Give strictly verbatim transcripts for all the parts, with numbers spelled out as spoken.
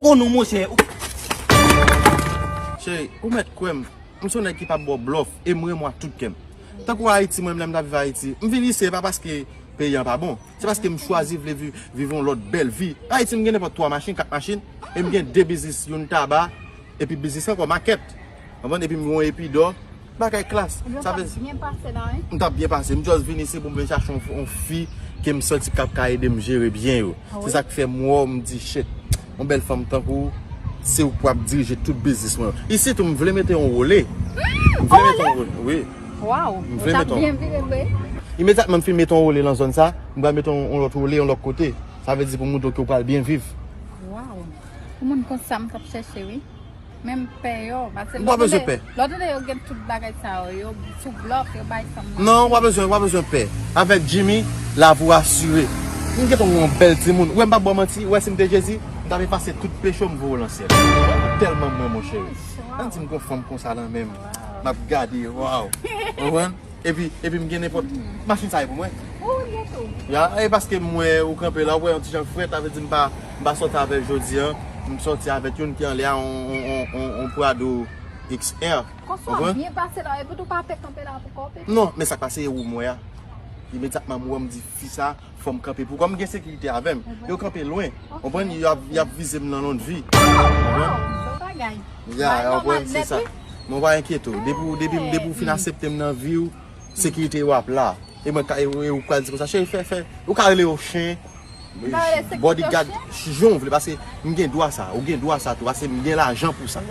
Konnen w, monchè. Cheri, ou mèt kwè m. M se yon nèg ki p ap ba w blòf, e m renmen w ak tout kè m. Tankou Ayiti, mwen menm lè m t ap viv Ayiti, m vin isi, e pa paske peyi an pa bon. Se paske m chwazi vle vi-, viv yon lòt bèl vi. Ayiti, m gen nenpòt twa machin, kat machin, e m gen de biznis, youn taba, epi biznis ankò, makèt. Konprann? Epi m gen yon epidò, bagay klas. Sa vle di, m t ap byen pase. M just vin isi pou m vin chache yon, yon fi ke m santi k ap ka ede m jere byen yo. Se sa k fè m wè w, m di, "Shit, yon bèl fanm tankou w, se ou k ap dirije tout biznis mwen yo." Isi tou, m vle mete yon wole. M vle mete yon wole, wi. Waw, m vle mete yon. Imedyatman m fin mete yon wole nan zòn sa, m pral mete yon, yon lòt wole yon lòt kote. Sa vle di pou m montre w ke w pral byen viv. Waw. Pou moun konsa m t ap chèche, wi. Men m pè yo, paske lè w tande, lè w tande yo gen tout bagay sa yo, yo sou blòf, yo bay fanm manti. Non, w pa bezwen, w pa bezwen pè. Avèk Jimmy, la voie asire. M gentan yon bèl timoun. Ou wè m p ap ba w manti, ou wè si m te Jezi, m t ap efase tout peche w, m voye w nan syèl. Tèlman m renmen w, cheri. Ann di m gon fanm konsa nan men m. M ap gade, waw. Ou konprann? Epi, epi m gen nenpòt machin sa e pou mwen. Ou gen tou. Ya, e paske m wè ou kanpe la, ou wè yon ti jan frèt, sa vle di m pa, m pa sòti avè l jodi a. M sòti avèk youn ki anlè a, on, on, on, on, on Prado X R. Konsa w byen pase la, epi tou pa pè kanpe la pou kò w pete. Non, men sa k pase e ou m wè a. Imedyatman m wè m di fi sa, fò m kanpe pou kò m gen sekirite avè m. Yo kanpe lwen. Konprann? Y ap, y ap vize m nan lòt vi. Konprann? Bon bagay. Ya, konprann, se sa. Men w pa enkyete w. Depi w, depi, depi w fin aksepte m nan vi w, sekirite w ap la. E mwen ka, e, e ou pral di konsa, cheri, fè, fè. Ou ka rele yo chen, bodyguard, jan w vle, paske m gen dwa sa, ou gen dwa sa tou, paske m gen lajan pou sa.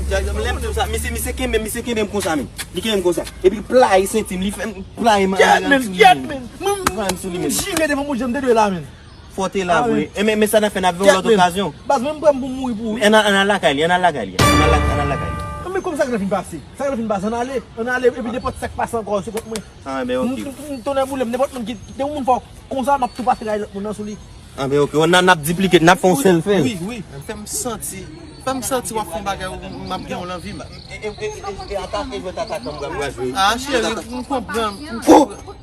Lè m di w sa, misye, misye kenbe, misye kenbe m konsa, men. Li kenbe m konsa. Epi playe senti m, li fè m playe m. Gyèt, men, gyèt, men. M jire devan Bondye, m te dwe la, men. Fò w te la vre. E men, men sa n ap fè, n ap fè yon lòt okazyon. Baz, mwen m prè m pou m mouri pou ou. Ann al, ann al lakay li, ann al lakay li. Ann al la-, ann al lakay li. Men kòman sa k fin pase? Sa k fin pase? Ann ale, ann ale, epi nenpòt sa k pase ankò sou kont mwen. Ah, ben, ok. M, m, m, tonnè boule m, nenpòt moun ki, de yon moun fò konsa, m ap tou pase kay lòt moun nan sou li. Ah, ben, ok. N a, n ap diplike, n ap fè yon sèl fè. Wi, wi. Fè m santi, fè m santi w ap fè yon bagay, m ap gen yon lanvi, m. E, e, e, e, e, atake jwèt atak, m pral jwe. Ah, cheri, m konprann, m konprann.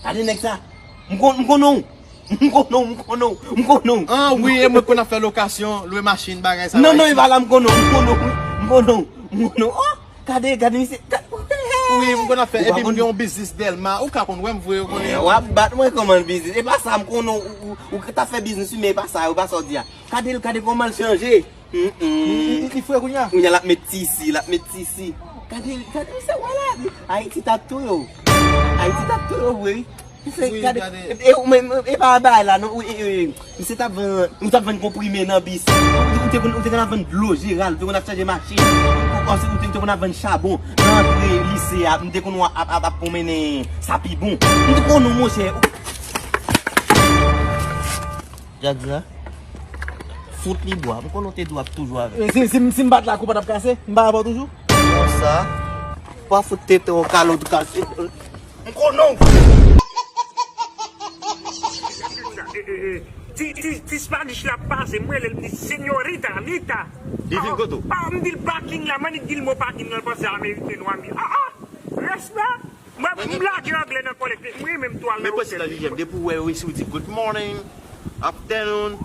Gade nèg sa. M kon-, m konnen w. M konnen w, m konnen w, m konnen w. Ah wi, e mwen konn ap fè lokasyon, lwe machin, bagay sa yo. Non, non, e pa la m konnen w, m konnen w, m konnen w, m konnen w. Oh, gade, gade misye. Wi, m konn ap fè, epi m gen yon biznis Dèlma. Ou ka konn wè m vre, ou konnen. W ap bat mwen kòman biznis? E pa sa, m konnen w, ou, ou, ou t ap fè biznis wi, men e pa sa, e pa sa w di a. Gade l, gade kòman l chanje. Li, li, li fre kounye a. Kounye a l ap met tisi, l ap met tisi. Gade, gade, misye wè la. Ayiti t ap touye w. Ayiti t ap touye w vre wi. Misye, gade, gade. E, e, men, e pa bagay la non. Wi, e, e, misye t ap vann, ou t ap vann konprime nan bis. Ou, ou te konn, ou te konn ap vann dlo Jeral, ou te konn ap chanje machin. Ou, ou, ou te konn ap vann chabon. Nan antre lise a, m te konn wè ap, ap, ap pwomennen sa pi bon. M te konn ou, monchè. Jak di la. Fout li bwa. M konnen w te di w ap toujou avè l. Si, si, si m bat lakou pa t ap kase, m pa avè w toujou? Konsa. Pa fout tete w kale w kase. M konnen w. Ti, ti, ti Spanish la pase, m rele l, m di, "Señorita, Anita." Li vin kote w? Ah, m di l parking la, m annik di l mo parking nan, l panse Ameriken, nou ami. Ah, ah! Respè! Mwen, m lage anglè nan kòlèg, m renmen m tou al nan otèl. Men pwensip la, J J M, depi w wè yo isi, w di, "Good morning, afternoon,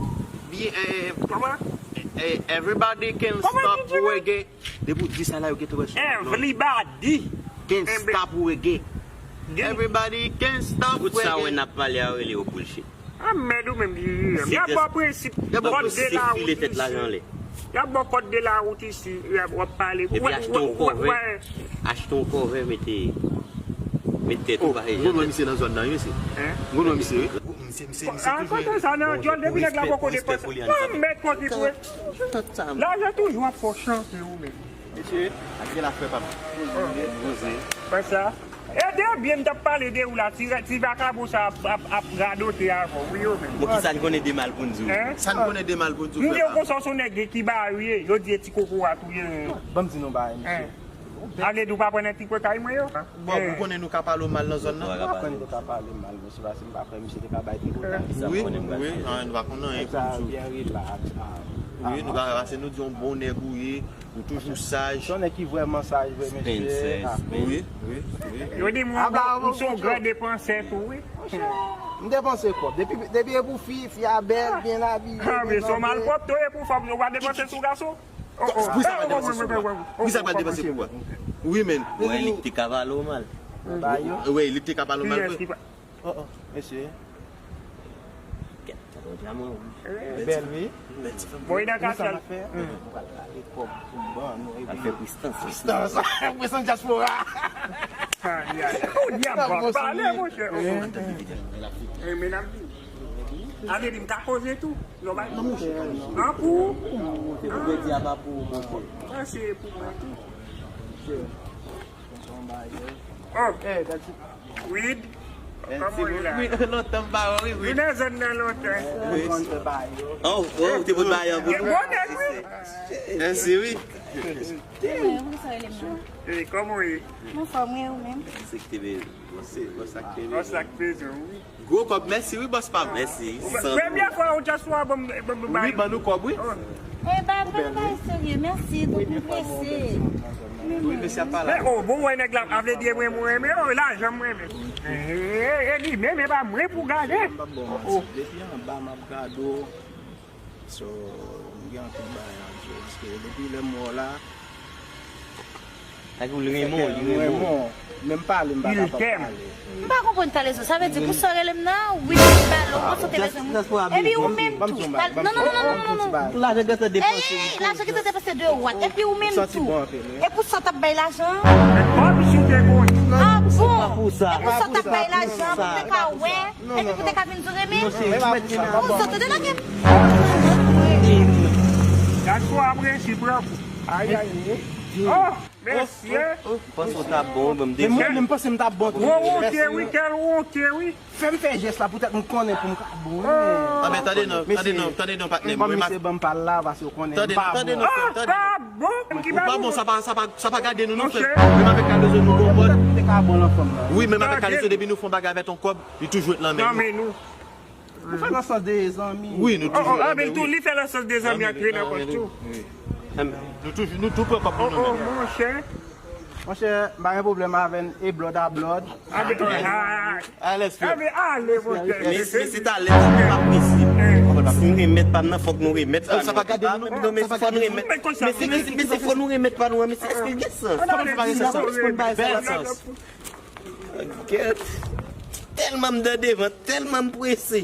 be, eh, eh, eh, everybody can stop reggae." Depi w di sa la, yo gentan wè sou. Everybody can stop reggae. Everybody can stop reggae. Bout sa wè n ap pale a, yo rele yo bullshit. Ah, mèd ou menm, J J M. Y ap ba w prensip, kòd de lawout isi. Y ap ba w kòd de lawout isi, y ap, w ap pale. Epi achte yon kòvè, achte yon kòvè, mete, mete tèt ou pa. M konn wè misye nan zòn nan wi, mesye. M konn wè misye wi. Misye, misye, misye toujou. Kote sa nan djòl, depi nèg la poko depanse. Mèd kòd li pou. Lajan toujou ap fè w chante ou menm. Mesye, ak de la frè pa m. Poze, poze. Fè sa. Ede byen, m t ap pale de ou la, ti, ti vakabon sa ap, ap, ap radote avè w, wi, yo menm. Bon, ki sa n konnen de mal pou n di w? Sa n konnen de mal pou n di w, frè pa m? M di w konsa w se yon nèg ki ba yo ye, yo di e ti kokorat ou ye. Ban m di nou bagay, mesye. Ale di w pa pran nan ti kwè kay mwen yo. Bon, ou konnen nou ka pale w mal nan zòn nan? Ou konnen nou ka pale m mal, mesye, paske m pa kwè misye te ka bay ti kokorat. Wi, wi, nou pa konnen anyen pou di w. Wi, nou pa, paske nou di yon bon nèg ou ye. Ou toujou saj. Se yon nèg ki vrèman saj vre, mesye. Spencer, ah. Wi, wi, wi. Yo di mwen, m se yon gran depansè tou, wi. M depanse kòb. Depi, depi e pou fi, fi a bèl, byen abiye, Ah, men gen son manzè. Malpwòpte, e pou fanm, nou pa depanse sou gason. Oh, oh. Poukisa pa depanse sou kòb? Poukisa pa depanse pou kòb? Wi, men. Mwen, li te ka pale w mal. Ba yo. Wi, li te ka pale w mal vre. Oh, oh, mesye. Kèt, sa te yon diaman, wi. Bèl, wi. Bon, e nan kasyèl. Ou pral lage kòb pou ban nou, epi al fè prestans. Prestans. Prestans dyaspora. Ay, ay, ay. Ou diab, pale, monchè. E, men n ap vini. A vle di, m ka koze tou. Non, ba, non, monchè. An pou ou. Ou te pou di a pa pou ou, monchè. Mwen, se pou mwen tou. Oh. Weed. Kòman w ye la? Wi, lontan m pa wè w, wi, wi. Nou nan zòn nan lontan. Oh, oh, ou te pot bagay an pou nou. Bon nèg, wi. Mèsi, wi. Mwen, mwen sa rele m nan. E, kòman w ye? Mwen fò, mwen, ou menm? Se ki te vle, bon, se, bon, sa ki te vle. Bon, sa ki te vle, wi. Gwo kòb, mèsi wi, bòs pa m. Mèsi. Premye fwa ou just wa ban m, ban m, ban m. Wi, ban nou kòb, wi. E, ba, ba, ba, serye, mèsi, tout moun prese. Wi, mesye ap pale. Men, oh, bon, wè nèg la, a vle di mwen, mwen, men, oh, lajan mwen, men. E, e, e, li, men, men, ba mwen pou gade. Oh, oh. Depi anba, m ap gade w. So, m gen anpil bagay ap di w, paske depi lè m wè w la, Sa ki ou l renmen w, li renmen w. Menm pale, m pa kapab pale. M pa konprann Kalezo. Sa vle di, pou sa w rele m nan, wi, m pale, ou konsantre bezwen moun. Epi ou menm tou. Non, non, non, non, non, non, non. Lajan gentan depanse. Ey, lajan gentan depanse de what? Epi ou menm tou. E pou sa w t ap bay lajan? Ah bon? E pou sa w t ap bay lajan, pou te ka wè? Epi pou te ka vin di w renmen? Ou sot de nan gen. Gad kou ap resi pran kou. Ay, ay, ay. Oh, mesye. Panse w t ap bon, ban m de. Men mwen menm panse m t ap bon tou. Gwo wonke, wi, kèl wonke, wi. Fè m fè jès la poutèt m konnen pou m ka bon. Ah, men tande non, tande non, tande non, patnè. Ban m misye ban m pal la, paske w konnen m pa bon. Tande non, tande non. Ah, pa bon. Ou pa bon, sa pa, sa pa, sa pa gade nou, non, frè. Menm avèk Kalezo nou gon kòb. Te ka bon nan fanm nan. Wi, menm avèk Kalezo depi nou fè yon bagay avèk yon kòb, li toujou ret nan men nou. Nan men nou. Nou fè nan sans de zanmi. Wi, nou toujou. Oh, oh, ah, men tou, li fè nan sans de zanmi ak Renan kòb tou. Nou toujou, nou tou pran kòb nou nan men. Oh, oh, monchè. Monchè, m pa gen pwoblèm avè n, e blood a blood. Ah, men, ah, ah, ah. Alèz, frè. Ah, men, ale, monchè. Men, men se talè, nou pa prese. Si nou remèt pa n nan, fòk nou remèt pa nou. Sa pa gade nou, non, men se fò nou remèt. Men se, men se, men se fò nou remèt pa nou an, men se, èske gen sans? Sa pa gen sans. Bèl sans. Gèt. Tèlman m nan devan, tèlman m prese.